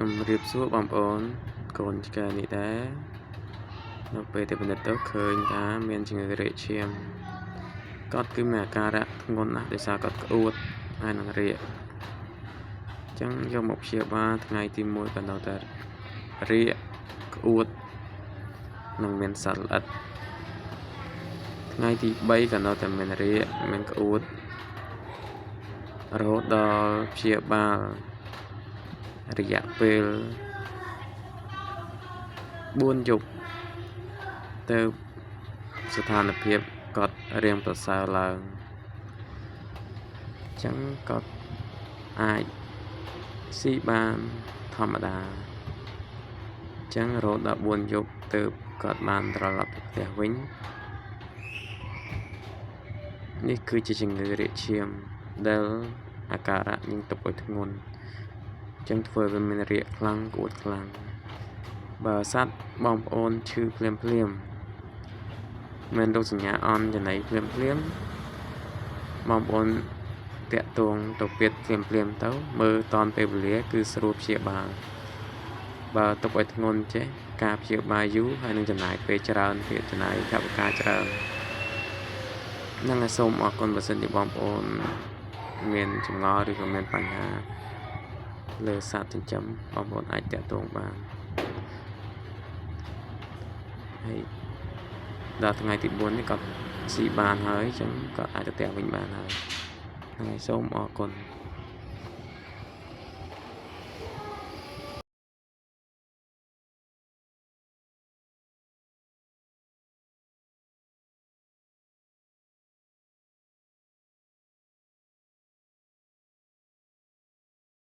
ជំរាបសួរបងប្អូនកូនឆ្កែនេះដែរនៅពេលទៅពិនិត្យទៅឃើញថាមានជំងឺរាកឈាមគាត់គឺមានអាការៈធ្ងន់ណាស់ដោយសារគាត់ក្អួតហើយនឹងរាកអញ្ចឹងយកមកព្យាបាលថ្ងៃទី1ក៏នៅតែរាកក្អួតនិងមានសត្វល្អិតថ្ងៃទី3ក៏នៅតែមានរាកមានក្អួតរហូតដល់ព្យាបាលរយៈពេល4យប់ទៅស្ថានភាពគាត់រៀងប្រសើរឡើងអញ្ចឹងគាត់អាចស៊ីបានធម្មតាអញ្ចឹងរហូតដល់4យប់ទើបគាត់បានត្រឡប់ទៅផ្ទះវិញនេះគឺជាជំងឺរាកឈាមដែលអាការៈយើងទុកឲ្យធ្ងន់អញ្ចឹងធ្វើឲ្យវាមានរាកខ្លាំងក្អួតខ្លាំងបើសត្វបងប្អូនឈឺភ្លាមភ្លាមមានរោគសញ្ញាអន់ចំណីភ្លាមភ្លាមបងប្អូនតាក់ទងទៅពេទ្យភ្លាមភ្លាមទៅមើលតនពេលវេលាគឺស្រួលព្យាបាលបើទុកឲ្យធ្ងន់ចេះការព្យាបាលយូរហើយនឹងចំណាយពេលច្រើនទៀតចំណាយថវិកាច្រើននឹងឲ្យសូមអរគុណបើសិនជាបងប្អូនមានចម្ងល់ឬក៏មានបញ្ហាលើសត្វចិញ្ចឹមបងប្អូនអាចតាក់ទងបានហើយដល់ថ្ងៃទី4នេះគាត់ស៊ីបានហើយអញ្ចឹងគាត់អាចទៅផ្ទះវិញបានហើយហើយសូមអរគុណ។